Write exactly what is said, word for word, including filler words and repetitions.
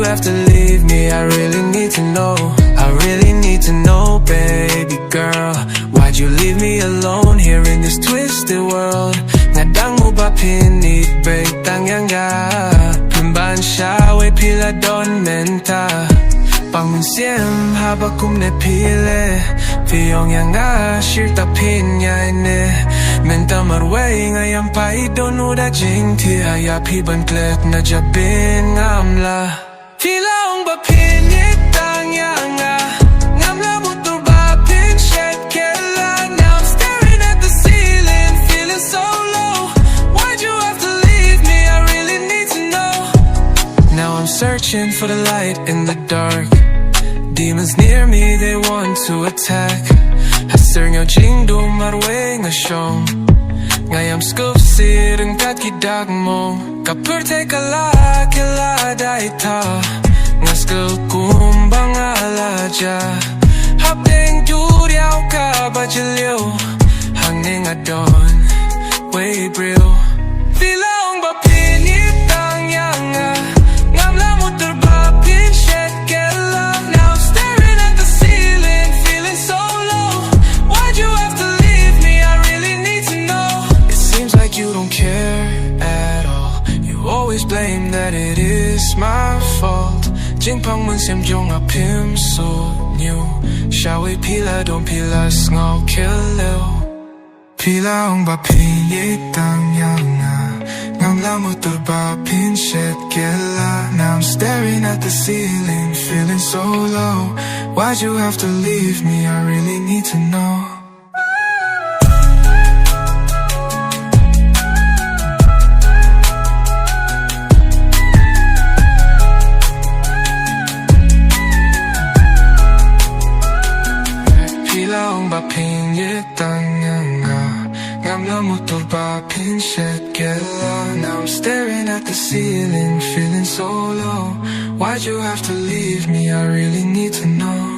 Have to leave me, I really need to know. I really need to know, baby girl. Why'd you leave me alone here in this twisted world? Nga dang mut ba phin ïeit beit tang ïa nga. Pynban shawei phi la don mynta. Pang mynsiem haba kumne phi leh. Phi ong ïa nga shirta phin ïaineh. Mynta marwei nga ïam pat don u da jingthiah ïa phi ban klet na jabin ngam lah. Phi la ong ba phin ïeit tang ïa nga. Ngam lah mutdur ba phin shet khyllah. Now I'm staring at the ceiling, feeling so low. Why'd you have to leave me? I really need to know. Now I'm searching for the light in the dark. Demons near me, they want to attack. Ha syrngiew jingdum marwei nga shong. Nga ïam sngewsih ryngkat ki dak mong. Ka pyrthei ka la khyllah da ita. Nga sngewkhia kumba nga la jah. Hapdeng duriaw kaba jylliew. Hangne nga don wei briew. Phi la ong ba phin ïeit tang ïa nga. Ngam lah mutdur ba phin shet khyllah. Now I'm staring at the ceiling, feeling so low. Why'd you have to leave me? I really need to know. It seems like you don't care at all. You always blame that it is my fault. Jingpang mynsiem jong nga phim sngewthuh. Shawei phi la don phi la sngew khyllew. Phi la ong ba phin ïeit tang ïa nga. Ngam lah mutdur ba phin shet khyllah. Now I'm staring at the ceiling, feeling so low. Why'd you have to leave me? I really need to know. Phi la ong ba phin ïeit tang ïa nga. Ngam lah mutdur ba phin shet khyllah. Now I'm staring at the ceiling, feeling so low. Why'd you have to leave me? I really need to know.